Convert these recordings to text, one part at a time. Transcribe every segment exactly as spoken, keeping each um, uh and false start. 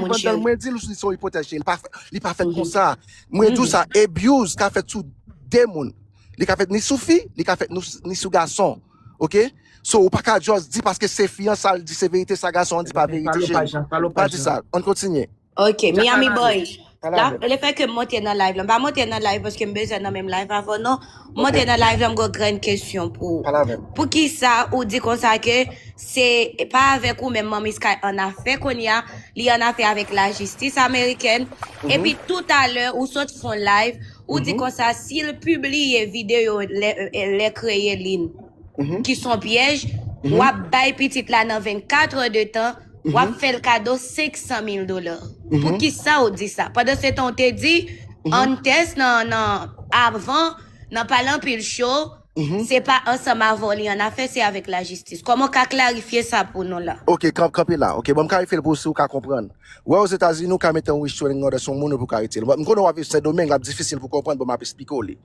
pandan mwen di l, se yon ipotèz, cheri. Li pa fè, li pa fèt konsa. Mwen di w sa, abuse ka fèt sou de moun. Li ka fèt ni sou fi, li ka fèt ni sou gason. Oke? So, ou pa ka just di paske se fi an sa l di se verite, sa gason an di pa verite, cheri. Pa di sa. Ann kontinye. Ok, Miami Boy. La, le fè ke m monte nan live la, m pa monte nan live paske m bezwen nan menm live avè w, non. M monte nan live la, m gon grenn kesyon pou ou. Poukisa ou di konsa ke se pa avèk ou menm Manmi Sky annafè kounye a, li annafè avèk lajistis amerikèn. Epi toutalè, ou sot fè yon live, ou di konsa si l pibliye videyo lè, lè kreye lin, ki se yon pyèj, w ap bay pitit la nan vennkat è de tan, w ap fè l kado senk san mil dola. Poukisa w di sa? Pandan se tan w te di, antes nan, nan, avan, nan pale anpil cho, se pa ansanm avè w li annafè, se avèk lajistis. Kòman w ka klarifye sa pou nou la? Ok, kanpe la. Ok, bon, m klarifye l pou ou si w ka konprann. Wè, Ozetazini, ou ka mete yon restraining order sou yon moun ou pou ka retire l. M konnen w ap viv Sendomeng, l ap difisil pou konprann, bon, m ap esplike w li.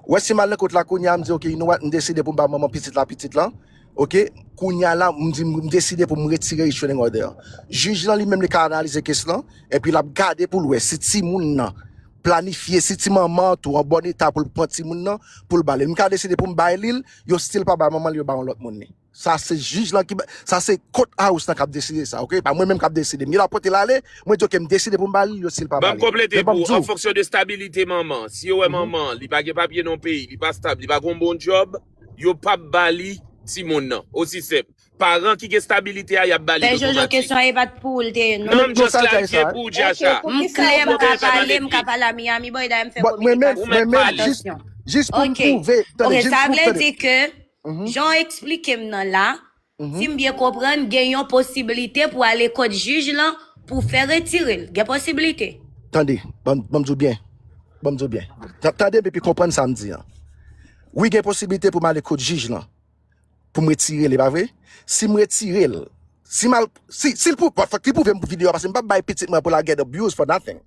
Wè, si m al nan kot la kounye a, m di, ok, you know what, m deside pou m ba manman pitit la pitit lan. Ok, kounye a la, m di, m deside pou m retire restraining order an. Jij lan li menm, li ka analize kes lan, epi l ap gade pou l wè si timoun nan planifye, si ti manman an tou an bòn eta pou l pran timoun nan, pou l ba li l. M ka deside pou m bay li l, yo still pa bay manman l, yo ba yon lòt moun li. Sa se jij lan ki, sa se court house lan k ap deside sa, ok? Pa mwen menm k ap deside. M gen dwa pote l ale, mwen di ok, m deside pou m ba li l, yo still pa ba li l. Ban m konplete pou ou, an fonksyon de stabilite manman. Si yo wè manman an, li pa gen papye nan peyi, li pa stab, li pa gen yon bon djòb, yo p ap ba li timoun nan. Osi senp. Paran ki gen stabilite a, y ap ba li l otomatik. Pè Jojo, kesyon an e pa t pou ou l te ye, non. Non, m just klarifye pou ou, Djacha. M klè, m ka pale, m ka pale a Miami Boy, dayè m fè kominikasyon. Mwen menm, jis pou m pwouve, tande, jis pou m pwouve. Ok, sa vle di ke Jan w eksplike m nan la, si m byen konprann, gen yon posiblite pou ale kot jij lan pou fè retire l. Gen posiblite. Tande, ban m di w byen. Ban m di w byen. Tande m epi konprann sa m di an. Wi, gen posiblite pou m ale kot jij lan pou m retire l, e pa vre? Si m retire l, si m al, si, si l pou, fòk li pwouve m videyo a, paske m p ap bay pitit mwen pou l al get abuse for nothing.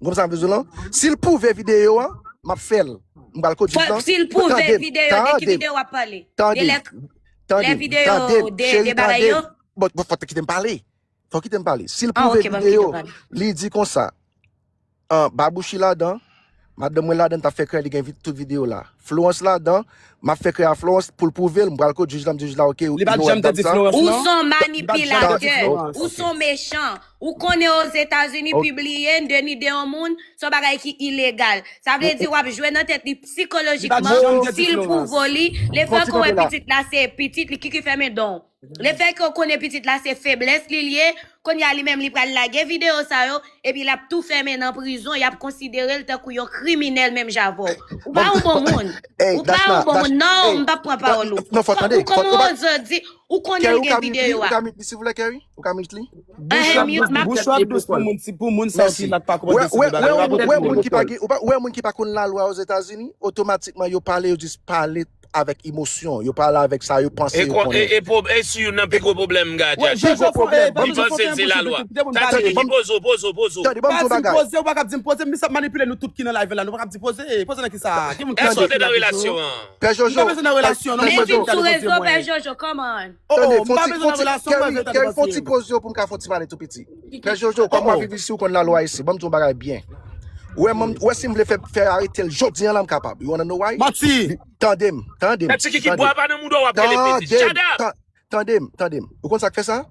Ou konprann sa m vle di w lan? Si l pwouve videyo an, m ap fè l. M pral kot jij lan. Si l pwouve videyo, de ki videyo w ap pale? De lè, lè videyo, de, de bagay yo? Bon, bon, fò w kite m pale. Fò w kite m pale. Si l pwouve videyo, li di konsa, ah, Babouchi ladan, madanm mwen ladan, t ap fè krè, li gen tout videyo la. Florence ladan, m ap fè krè a Florence pou l pwouve l, m pral kot jij la, m di jij la, ok, ou inosant. Ou s on manipilatè, ou s on mechan. Ou konnen Ozetazini, pibliye de ni de yon moun, s on bagay ki ilegal. Sa vle di w ap jwe nan tèt li sikolojikman, si l pwouve w li, lefètke w wè pitit la se pitit li, ki ki fèmen don w. Lefètke w konnen pitit la se feblès li l ye, kounye a li menm li pral lage videyo sa yo, epi l ap tou fèmen nan prizon, y ap konsidere l tankou yon kriminèl menm jan avè w. Ou pa yon bon moun. Ou pa yon bon moun. Non, m p ap pran pawòl ou. Ou kòman w oze di, ou konnen l gen videyo a. Ou ka mute li, silvouplè, Kerry? Ou ka mute li? Bouch w ap dous pou moun, si pou moun sa yo ki la k pa kòmanse sou bagay yo. Wè moun ki pa gen, ou pa, wè moun ki pa konn lalwa Ozetazini, otomatikman yo pale, yo jis pale avèk emosyon, yo pale avèk sa yo panse yo konnen. E, e, e, e si youn nan pi gwo pwoblèm m gen a Djacha, li panse l se lalwa. Tati, ki poze w, poze w, poze w. Tande, ban m di w yon bagay. Poze, ou pa kab di m poze, m sa manipile nou tout ki nan live la, nou pa kab di poze, poze nan kisa? Ki moun ki sòti nan relasyon an? Pè Jojo. M pa bezwen nan relasyon, non, mwen poze yon bagay. Mezanmi, poze w, pè Jojo, come on. Tande, fon ti, fon ti, Kerry, fon ti poze w pou m ka fon ti pale tou piti. Pè Jojo, kòm w ap viv isi, ou konn lalwa isi. Ban m di w yon bagay byen. Ou wè, ou wè si m vle fè, fè arete l jodi a la, m kapab. You wanna know why? Manti! Tande m, tande m. Tande m, tande m, tande m. Ou konn sa k fè sa?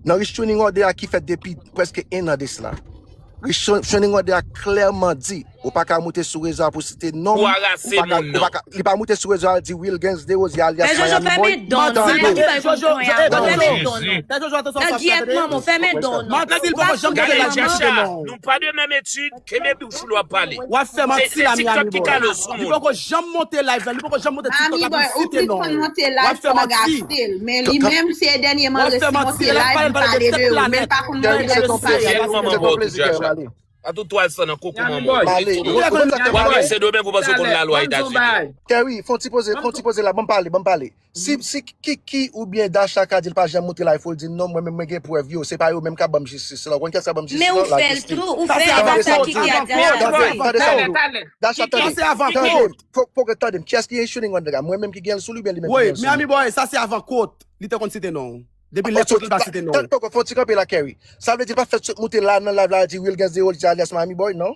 Nan restraining order a ki fèt depi prèske en an de sila. Restraining order a klèman di, ou pa ka moute sou rezo a pou site non m. Ou pa ka, ou pa ka, li pa moute sou rezo a, al di Wilgens Desrosiers alyas Miami Boy. Tande. Nan gyèt manman w, fèmen don w non. Ou pa ka moute sou non. Nou pa de menm etid, kenbe bouch ou lè w ap pale. W ap fè manti la, Miami Boy. Li poko janm monte live la, li poko janm monte TikTok la pou l site non w. W ap fè manti. Men li menm, se dènyèman resi monte live, li pale de ou, men l pa konn mande lè pou pale. A tout twal san nan koko manman w. Mwen se domen pou panse w konn lalwa Etazini. Kerry, fon ti poze, fon ti poze la, ban m pale, ban m pale. Si, si Kiki oubyen Dacha ka di l pa janm moute live, fò l di non, mwen menm mwen gen prèv yo, se pa yo menm k ap ban m jistis la. Ou konn kiyès k ap ban m jistis la? Lajistis. Ou fè sa sa Kiki a di a. Tande, tande, tande. Dacha, tande. Tande. Fò, fò w tande m. Kiyès ki restraining order a? Mwen menm ki gen l sou li oubyen li menm ki gen l sou li? Wi, Miami Boy, sa se avan kot. Li te konn site non w. Depi lè Coco li pa site non. Tann poko, fè yon ti kanpe la, Kerry. Sa vle di l pa fèt sot moute la nan live la, di Wilgens de Rolly se alyas Miami Boy, non?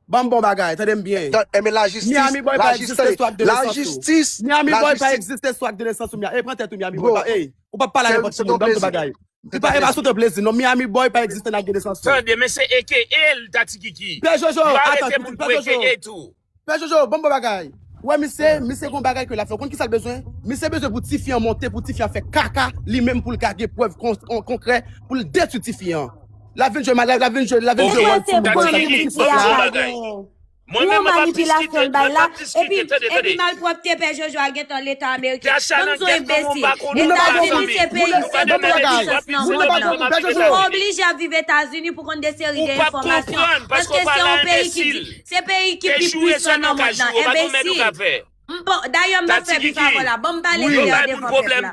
Ban m bon bagay, tande m byen. Enben, lajistis, Miami Boy pa egziste sou ak de nesans ou. Lajistis, Miami Boy pa egziste sou ak de nesans ou. E pran tèt ou, Miami Boy. Ey, ou p ap pale a nenpòt ki moun, ban m bon bagay. Li pa, e pa sou ton plezi, non, Miami Boy pa egziste nan ak de nesans ou. Tande, men se A K A l, Tati Kiki. Pè Jojo, atann, Pè Jojo. Pè Jojo, ban m bon bagay. Wè, misye, misye gon bagay ke l ap fè. Ou konn ki sa l bezwen? Misye bezwen pou tifi an monte, pou tifi an fè kaka, li menm pou l ka gen prèv kon-, kon-, konkrè, pou l detwi tifi an. L ap vin jwe mal, l ap vin jwe, l ap vin jwe wòl ti moun. Mwen menm, mwen p ap diskite, mwen p ap diskite, tande, tande. Epi malpwòpte Pè Jojo a gentan Leta ameriken. Banm zo enbesil. Etazini se peyi, se peyi pwisans nan mond lan. Ou oblije ap viv Etazini pou konn de seri de enfòmasyon. Paske se yon peyi ki di, se peyi ki pi pwisan nan mond lan. Enbesil. Dayè, m ap fè pi favò la. Ban m pale klè devan pèp la.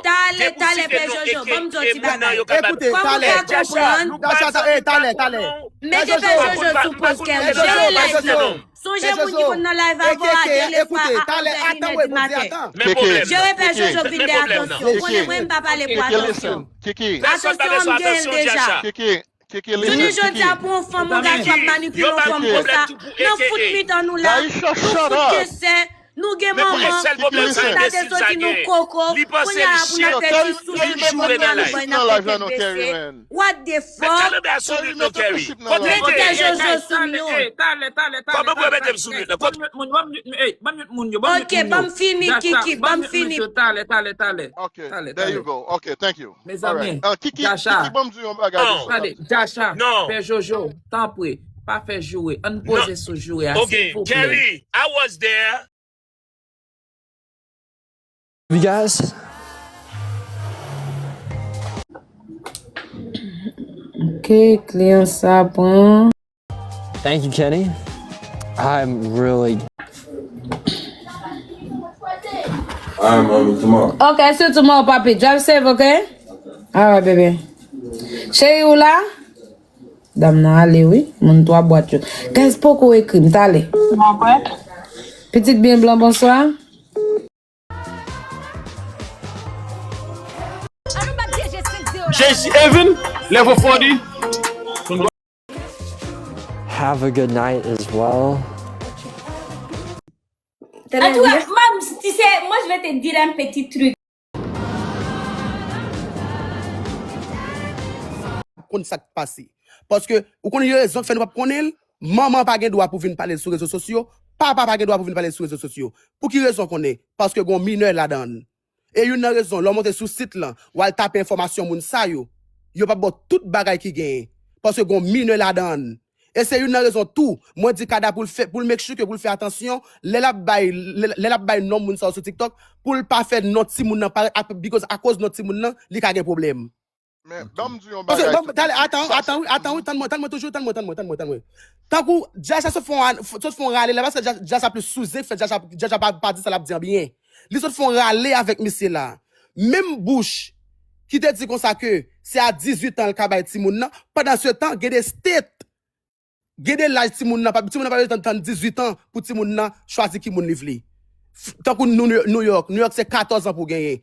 Talè, talè, Pè Jojo, ban m di w ti bagay. Kòm ou ka konprann, mete Pè Jojo sou pòz kè l. Jere live lan. Sonje moun ki konn nan live avan a, de lè fwa a onz è, inè di maten. Jere Pè Jojo vin dèyè atansyon. Ou konnen mwen, m pa pale pou atansyon. Atansyon an m genyen l deja. Jounen jodi a pou yon fanm, yon gason ap manipile yon fanm konsa, nan fout mitan nou la, nou fout ke sè, nou gen manman, nou ta te soti nou koko, kounye a la pou n ap fè ti soufri pou moun nan nou bay n ap pete bese. What the fuck? Mete Jojo sou mute. Kòman pou yo mete m sou mute la? Ban m mute moun, ey, ban m mute moun yo, ban m mute moun yo. Ok, ban m fini, Kiki, ban m fini. Talè, talè, talè. Ok, there you go. Ok, thank you. Mezanmi, Jacha. Kiki, ban m di yon bagay de sa. Tande, Jacha, Pè Jojo, tanpri, pa fè joure. Ann poze sou joure a, silvouplè. Kerry, I was there. You guys? Ok, kliyan sa pran. Thank you, Kenny. I'm really Alright, mommy, tomorrow. Ok, see you tomorrow, papi. Drive safe, ok? Alright, baby. Cheri, ou la? Dam nan ale, wi. Moun twa bwat yo. Guys, poko ekri m, talè. Pitit byen blan, bonswa. J C Evan, level forty. Have a good night as well. En tout cas, même si c'est, moi je vais te dire un petit truc. Konn sa k pase. Paske, ou konn rezon k fè nou p ap konnen l, manman pa gen dwa pou vin pale l sou rezo sosyo, papa pa gen dwa pou vin pale l sou rezo sosyo. Pou ki rezon konnen? Paske gon minè ladan l. E youn nan rezon, lè w monte sou sit lan, w al tape enfòmasyon moun sa yo, yo p ap ba w tout bagay ki genyen. Paske gon minè ladan l. E se youn nan rezon tou, mwen di Kada pou l fè, pou l make sure ke pou l fè atansyon, lè l ap bay, lè, lè l ap bay non moun sa yo sou TikTok, pou l pa fè non timoun nan parèt, ak, because akoz non timoun nan, li ka gen pwoblèm. Men, ban m di yon bagay. Paske, ban m, talè, atan, atan, wi, atan, wi, tann mwen, tann mwen toujou, tann mwen, tann mwen, tann mwen, tann mwen. Tankou, Jaja sot fè yon, sot fè yon rale la, paske Jaja, Jaja plis sou zen k fè Jaja, Jaja pa, pa di sa l ap di an byen. Li sot fè yon rale avèk misye la. Menm Bush, ki te di konsa ke se a dizuit an l ka bay timoun nan, pandan se tan, gen de state, gen de laj timoun nan, pa, timoun nan pa bezwen tann, tann dizuit an pou timoun nan chwazi ki moun li vle. F-, tankou New, New York, New York se katòz an pou w genyen.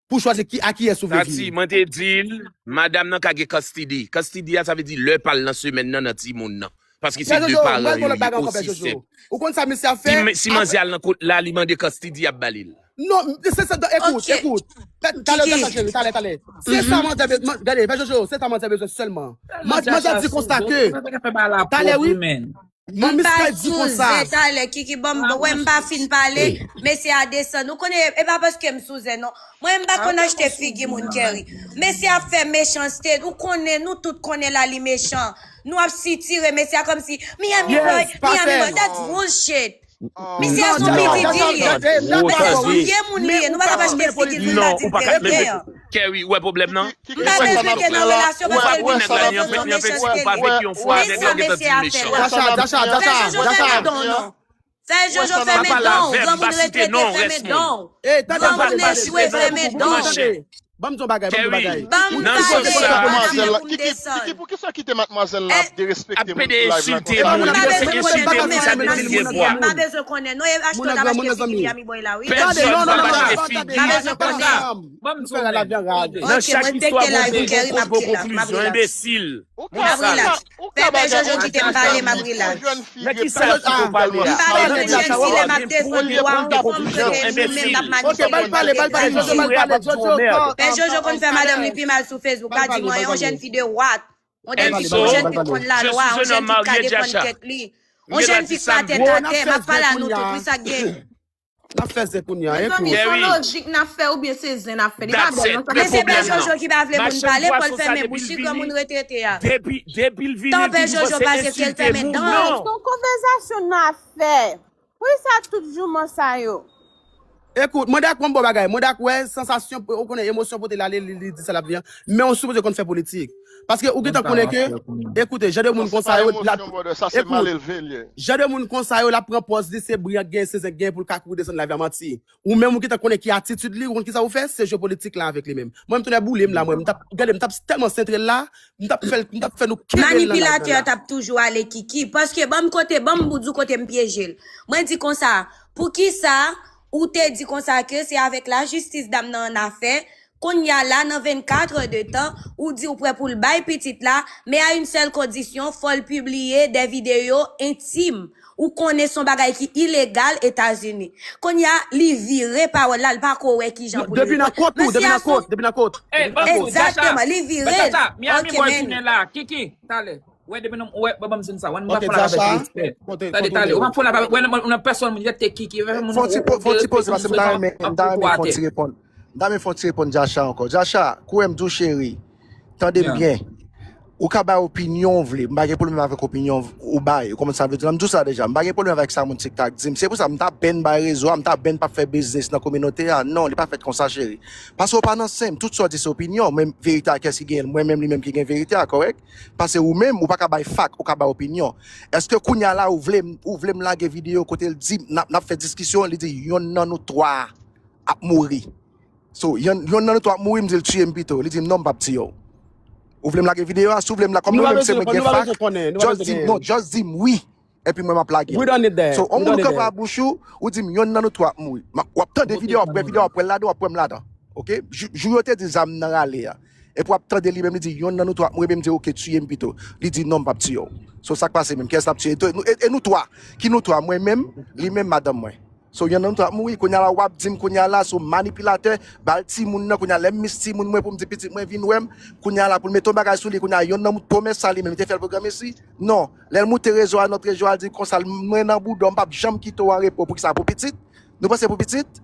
Pou w chwazi ki, a kiyès ou vle viv. Tati, mwen te di l, madanm nan ka gen custody. Custody a, sa vle di lè pa l nan semèn nan, nan timoun nan. Paske se de paran yo ye, osi senp. Ou konn sa misye ap fè? Si, si manzè al nan kot la, li mande custody, y ap ba li l. Non, se sa, ekout, ekout. Talè, talè, cheri, talè, talè. Se sa manzè bezwen, gade, Pè Jojo, se sa manzè bezwen sèlman. Manzè di konsa ke, talè, wi. Manmi Sky di konsa. Talè, Kiki, ban m, wè m pa fin pale, mesye a desann. Ou konnen, e pa paske m sou zen, non. Mwen, m pa konn achte figi moun, Kerry. Mesye ap fè mechanste. Ou konnen, nou tout konnen la, li mechan. Nou ap sitire mesye a kòmsi Miami boy, Miami boy. That's bullshit. Misye a son pitit li ye. Mesye a son vye moun li ye. Nou pa ka achte figi l pou n pa di l verite an. Kerry, ou wè pwoblèm nan? M pa bezwen te nan relasyon paske l vin fè mechanste li. Mesye a, mesye a fè la. Fè Jojo fèmen dan w, granmoun retrete fèmen dan w. Granmoun echwe fèmen dan w. Ban m di yon bagay, ban m di yon bagay. Ban m Nan pale sans sa, avan Kiki, pou m Kiki, desann. Kiki, pou ki sa w kite matmwazèl la ap derespekte Ap moun sou live la ensilte konsa? moun, M pa ap bezwen konnen ensilte non, moun, sa men depi l gen vwa. m pa bezwen konnen non, e achte w t ap achte figi Miami Boy la wi. Pèsòn p ap achte M figi. pa bezwen konnen. Ban m di w yon bagay. Tande. Nan chak istwa gon moun ki poko konklizyon, enbesil. M ap relax. Pèpè Jojo kite m pale, m ap relax. Nan ki sa ki poko pale a? M pa bezwen jèn si lè m ap defann dwa fanm kote m menm m ap manipile. Pè Jojo konn fè madanm li pi mal sou Facebook, pa di m anyen, yon jèn fi de wat. Yon jèn fi, yon jèn fi k konn lalwa, yon jèn fi k ka defann tèt li. Yon jèn fi k pa tèt atè, m ap pale a nou tout, wi sa k gen. N ap fè zen kounye a, Mezanmi, ekout. se yon lojik n ap fè oubyen se zen n ap fè? Li pa bèl non, sa Men se pè pwoblèm nan. Jojo ki pa vle moun pale, pou l fèmen bouch li, granmoun retrete a. Tan pè Jojo pase ke l fèmen dan. Se yon konvèsasyon n ap fè. Poukisa tout jouman sa yo? Ekout, mwen dakò m bon bagay. Mwen dakò, wè, sansasyon, ou konnen, emosyon pote l ale, li, li di sa l ap di an. Men ou sipoze konn fè politik. Paske ou gentan konnen ke, ekoute, jan de moun konsa yo, la, Sa se mal elve l ye. Jan de moun konsa yo, l ap pran pòz li, se bri ak gen, se zen gen pou l ka kouri desann live la manti. Ou menm ou gentan konnen ki atitid li, ou konn kisa ou fè, se jwe politik la avèk li menm. Mwen m tounen boule m la, mwen, m t ap, gade, m t ap tèlman sentre l la, m t ap fè, m t ap fè nou kenbe l nan live Manipilatè la. T ap toujou ale Kiki. Paske ban m kote, ban m di w kote m pyeje l. Mwen di konsa, poukisa ou te di konsa ke se avèk lajistis dam nan an afè, kounye a la nan vennkat è de tan, ou di w prè pou l bay pitit la, men a yon sèl kondisyon, fò l pibliye de videyo entim. Ou konnen se yon bagay ki ilegal Etazini. Kounye a, li vire pawòl la, l pa ko wè kijan pou li reponn. Depi nan kot ou, depi nan kot, depi nan kot. Egzakteman, li vire l. Miami Boy tounen la, Kiki, talè. Wè, depi nou, wè, ban m di sa, wè, nou pa fè la avèk respè. Tande, tande, ou pa fè la avèk, wè, nan pèsòn, moun rete Kiki, fè moun. Fon ti poze, paske m ta renmen, m ta renmen fon ti reponn. M ta renmen fon ti reponn Jacha ankò. Jacha, koure m di w cheri, tande m byen. Ou ka bay opinyon w vle. M pa gen pwoblèm avèk opinyon ou bay. Ou konprann sa m vle di? Nan m di w sa deja. M pa gen pwoblèm avèk sa moun TikTok di m. Se pou sa m ta bèn bay rezo a, m ta bèn p ap fè biznis nan kominote a. Non, li pa fèt konsa, cheri. Paske ou pa nan sen m. Tout sa w di se opinyon. Men verite a, kiyès ki genyen l? Mwen menm, li menm ki gen verite a, kòrèk? Paske ou menm, ou pa ka bay fak, ou ka bay opinyon. Èske kounye a la, ou vle, ou vle m lage videyo kote l di, n ap, n ap fè diskisyon, li di, yonn nan nou twa ap mouri. So, yonn, yonn nan nou twa ap mouri, m di l tiye m pito. Li di m non, m p ap tiye w. Ou vle m lage videyo a? Si w vle m la, kòm nou menm se mwen ki gen fak, just di m, non, just di m wi. Epi mwen m ap lage l. So, yon moun ou kanpe a bouch ou, ou di m yonn nan nou twa ap mouri. W ap tande videyo a, w ap wè videyo a, w ap wè l ladan, w ap wè m ladan. Oke? Jou yo te di zam nan rale a. Epi w ap tande li menm, li di yonn nan nou twa ap mouri, epi m di oke, tiye m pito. Li di non, m p ap tiye w. So, sa k pase menm? Kiyès l ap tiye? E nou twa. Ki nou twa? Mwen menm, li menm, madanm mwen. So, yonn nan nou twa ap mouri. Kounye a la, w ap di m kounye a la, se yon manipilatè, ba l timoun nan, kounye a, lè m miss timoun mwen pou m di pitit mwen vin wè m, kounye a la, pou l mete yon bagay sou li, kounye a, yonn nan pwomès sa li menm, li te fè l pou granmesi? Non. Lè l moute rezo a, nòt rezo a, l di konsa, mwen nan bouda w, m p ap janm kite w an repo. Pou kisa? Pou pitit? Nou panse pou pitit?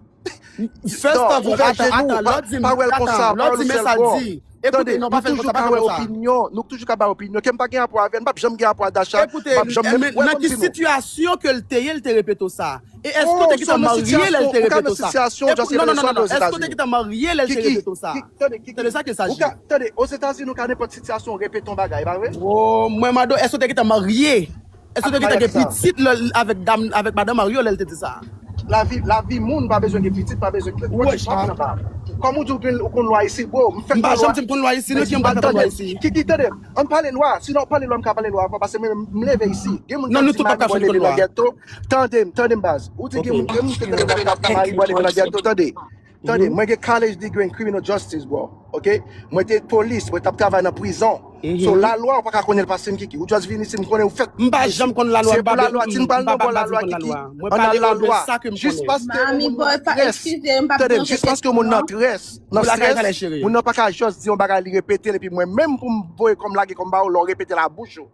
First of all, atan, atan, lè w di m, atan, lè w di m sa l di. Ekoute, non, pa fè l konsa, pa fè l konsa. Nou toujou ka bay opinyon, nou toujou ka bay opinyon. Ke m pa gen rapò avè l, m p ap janm gen rapò a Jacha, m p ap janm menm wè. Nan ki sitiyasyon ke l te ye, l te repete w sa? E èske w te gentan marye lè l te repete w sa? Non, non, non, non, èske w te gentan marye lè l te repete w sa? Tande sa ke sa, G. Tande, Ozetazini, ou ka nenpòt sitiyasyon, w repete yon bagay, pa vre? Oh, mwen mande w, èske w te gentan marye? Èske w te gentan gen pitit avèk dam, avèk madanm Mario lè l te di sa? Lavi, lavi moun pa bezwen gen pitit, pa bezwen gen pitit. Kòm ou di ou konn lwa isi, bro, m fèk nan lwa. M pa janm di m konn lwa isi, non, ki m pa konn lwa isi. Kiki, tande, ann pale lwa, sinon pale lwa, m ka pale lwa avan, paske mwen menm, m leve isi. Gen moun k ap di Marie Boy leve nan ghetto. Tande m, tande m baz. Ou di gen moun, gen moun ki te leve nan Marie Boy leve nan ghetto, tande. Tande, mwen gen college degree in criminal justice, bro. Ok? Mwen te polis, mwen t ap travay nan prizon. So, lalwa, ou pa ka konnen l pase m, Kiki. Ou just vin isi, m konnen ou fèt. M pa janm konn lalwa, m pa bezwen konn lalwa. Mwen pale ou de sa ke m konnen. Tande, jis paske yon moun nan stress, nan stress, moun nan pa ka just di yon bagay, li repete l, epi mwen menm pou m voye kò m lage kò m ba ou, lè w repete l a bouch ou.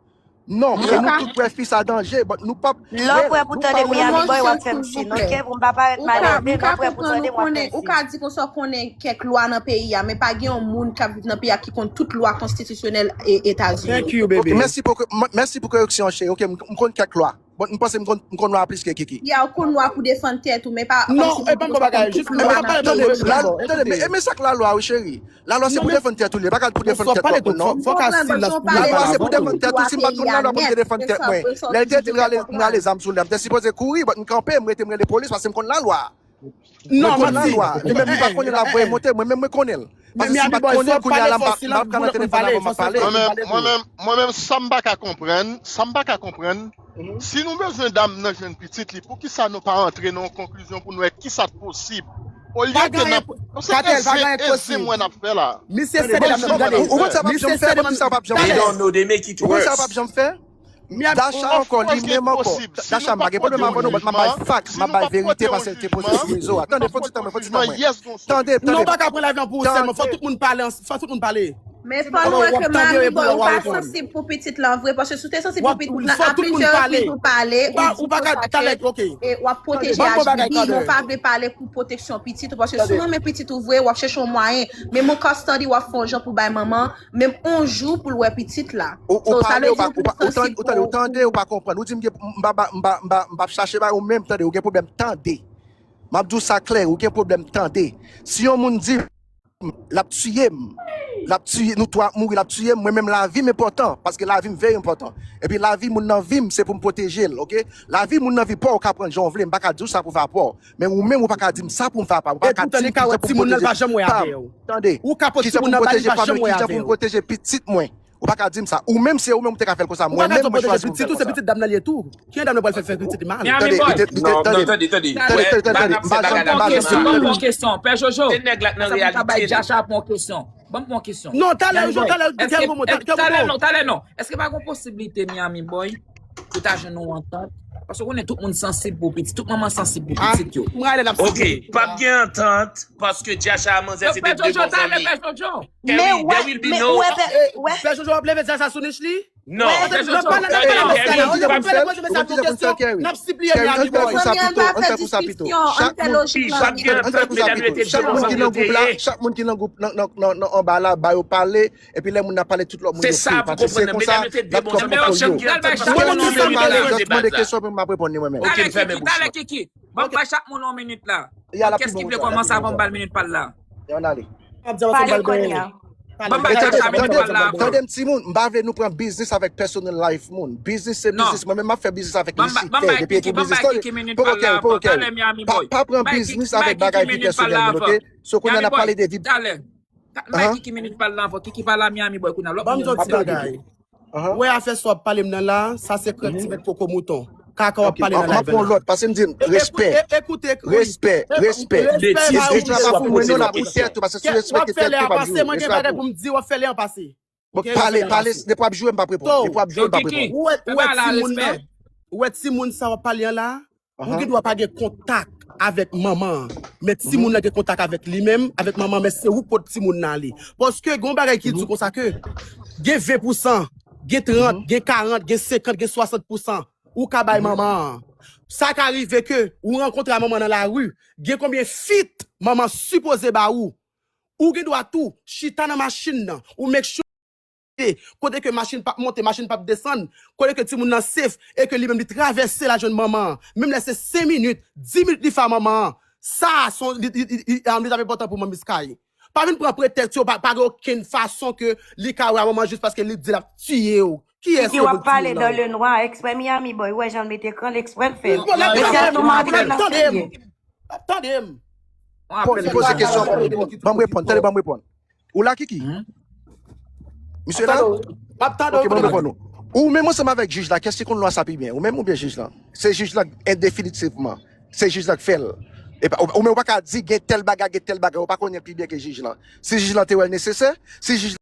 Non, e nou tout wè fi sa danje, but nou p ap. Lè w prè pou tande Miami Boy, w ap fè m siyen, oke? Pou m pa parèt malelve, lè w prè pou tande m, w ap fè m siyen. Ou ka di konsa w konnen kèk lwa nan peyi a, men pa gen yon moun k ap viv nan peyi a ki konn tout lwa konstitisyonèl Etazini. Thank you, baby. Mèsi pou, mèsi pou koreksyon an, cheri. Oke, m konn kèk lwa. But m panse m konn, m konn lwa plis ke Kiki. Ya, ou konn lwa pou defann tèt ou, men pa kòmsi ou konn tout lwa nan peyi a. Tande, men sa k lalwa, wi, cheri. Lalwa se pou defann tèt ou li, pa ka pou defann tèt lòt moun non. Lalwa se pou defann tèt ou, si m pa t konn lalwa pou m te defann tèt mwen. Lè l te di m rale, m rale zam sou li a, m te sipoze kouri, but m kanpe, m rete m rele polis paske m konn lalwa. Mwen konn lalwa. Li menm li pa konnen l ap voye monte, mwen menm mwen konnen l. Men Miami Boy, fò w pale, fò w silans, pou lòt moun pale, fò w silans pou lòt moun pale. Mwen menm, mwen menm, mwen menm, sa m pa ka konprann, sa m pa ka konprann, si nou bezwen dam nan jwenn pitit li, poukisa nou pa antre nan yon konklizyon pou n wè kisa k posib? Olye ke n ap, se eze, eze mwen n ap fè la. Misye sede dam nan, gade. Ou konn sa p ap janm fè, ou konn sa p ap janm fè. They don't know, they make it worse. Ou konn sa p ap janm fè. Dacha ankò, li menm ankò. Dacha, m pa gen pwoblèm avè w non, but m ap bay fact, m ap bay verite, paske l te poste sou rezo a. Tande, fò ti tan mwen, fò ti tan mwen. Tande, tande. Non, ou pa ka pran live lan pou ou sèlman, fò tout moun pale, fò tout moun pale. Men fò nou wè ke Miami Boy, ou pa sansib pou pitit lan vre, paske si w te sansib pou pitit lan, a plizyè repriz ou pale, ou di konsa ke, e, w ap pwoteje H B B, men w pa vle pale pou pwoteksyon pitit ou, paske si w renmen pitit ou vre, w ap chèche yon mwayen, menm yon custody, w ap fè yon jan pou bay manman, menm yon jou pou l wè pitit la. Ou, ou pale, ou pa, ou pa, ou tande, ou tande, ou pa konprann. Ou di m gen, m pa, m pa, m pa, m pa, m pa chache bay ou menm, tande, ou gen pwoblèm, tande. M ap di w sa klè, ou gen pwoblèm, tande. Si yon moun di m, l ap tiye m, l ap tiye, nou twa ap mouri, l ap tiye m, mwen menm lavi m enpòtan, paske lavi m very enpòtan. Epi lavi moun nan vi m, se pou m pwoteje l, oke? Lavi moun nan vi pa w, ou ka pran l jan w vle, m pa ka di w sa pou fè pa w. Men ou menm, ou pa ka di m sa pou m fè pa m, ou pa ka di m kijan pou m pwoteje pa m. Tande, kijan pou m pwoteje pa m, kijan pou m pwoteje pitit mwen. Ou pa ka di m sa. Ou menm, se ou menm ou te ka fè l konsa. Mwen menm, mwen chwazi pou m fè l konsa. Pitit ou, se pitit dam nan li ye tou. Ki dam nan pral fè, fè pitit li mal? Miami Boy. Tande, tande, tande, tande. Tande, tande, tande. M pa janm, m pa janm. Pè Jojo. Pè Jojo. Se nèg la k nan reyalite li. Jacha ap yon kesyon. Ban m pran kesyon. Non, talè, Jojo, talè, kè gwo mo, kè gwo mo. Talè non, talè non. Èske pa gon posiblite Miami Boy pou ta jwenn yon antant? Paske w konnen tout moun sansib pou pitit, tout manman sansib pou pitit yo. Ok, p ap gen antant, paske Jacha a manzè se te de bon zanmi. Pè Jojo, talè, Pè Jojo. Men wè, men wè, pè, wè. Pè Jojo ap leve Jacha sou nich li? Non, Pè Jojo, tande, tande, tande, tande, tande, tande, n ap sipliye Miami Boy. Ann fè diskisyon, ann fè lojik lan byen. Chak moun ki nan gwoup la, chak moun ki nan gwoup, nan, nan, nan, nan anba la, ba yo pale, epi lè moun nan pale, tout lòt moun yo fri. Paske se konsa n ap twò pran yo. Ou konn moun ki fè m ale, just mande kesyon pou m ap reponn li mwen menm. Ok, m fèmen bouch mwen. Ban m bay chak moun yon minit la. Kiyès ki vle kòmanse avan m ba l minit pa l la? Ann ale. Pale kounye a. Ban m bay chak moun minit pa l la avan. Tande m, timoun, m pa vle nou pran biznis avèk personal life moun. Biznis se biznis. Mwen menm m ap fè biznis avèk Lisite depi epi biznis. Tande, poko kè, poko kè. Pa, pa pran biznis avèk bagay vi pèsonèl moun, oke? So kounye a n ap pale de vi. Ban m bay Kiki minit pa l la avan. Kiki pale a Miami Boy kounye a. Lòt moun yo. Ban m di w ti bagay. Ou wè afè sa w ap pale m nan la, sa se krèk ti bèt koko mouton. Kaka w ap pale nan live la. M ap pran lòt, paske m di n, respè. Ekoute, ekoute, respè, respè. Betiz, betiz w ap pote nan tèt ou, paske si w respekte tèt ou, w ap joure. Respè w ap fè lè a pase, mwen gen bagay pou m di, w ap fè lè a pase. Bon, pale, pale, depi w ap joure, m p ap reponn. Depi w ap joure, m p ap reponn. Ou wè, ou wè timoun nan, ou wè timoun sa w ap pale an la, ou gen dwa pa gen kontak avèk manman an, men timoun nan gen kontak avèk li menm, avèk manman an, men se ou k pot timoun nan ale. Paske gen yon bagay ki di konsa ke gen ven pousan, gen trant, gen karant, gen senkant, gen swasant pousan ou ka bay manman an. Sa ka rive ke ou rankontre a manman nan lari, gen konbyen fit manman sipoze ba ou. Ou gen dwa tou chita nan machin nan, ou make sure kote ke machin p ap monte, machin p ap desann, kote ke timoun nan safe, e ke li menm li travèse l al jwenn manman an. Menm lè se senk minit, dis minit li fè a manman an. Sa, se yon, li, li, li, li, li t ap enpòtan pou manmi Sky. Pa vin pran pretèks yo, pa, pa gen okenn fason ke li ka wè a manman an jis paske li di l ap tiye w. Kiyès ke w ap pale dans le noir, eksprè Miami Boy, ou wè jan l mete ekran l, eksprè l fè. Mesye a tou mande l nan serye. Tande m. Bon, li poze kesyon, ban m reponn, ban m reponn, tande, ban m reponn. Ou la, Kiki? Misye la? M ap tande w. Ok, ban m reponn ou. Ou menm ansanm avèk jij la, kiyès ki konn lwa sa pi byen? Ou menm oubyen jij lan? Se jij lan, endefinitivman. Se jij lan k fè l. E pa, ou, ou menm ou pa ka di gen tèl bagay, gen tèl bagay, ou pa konnen l pi byen ke jij lan. Si jij lan te wè l nesesè, si jij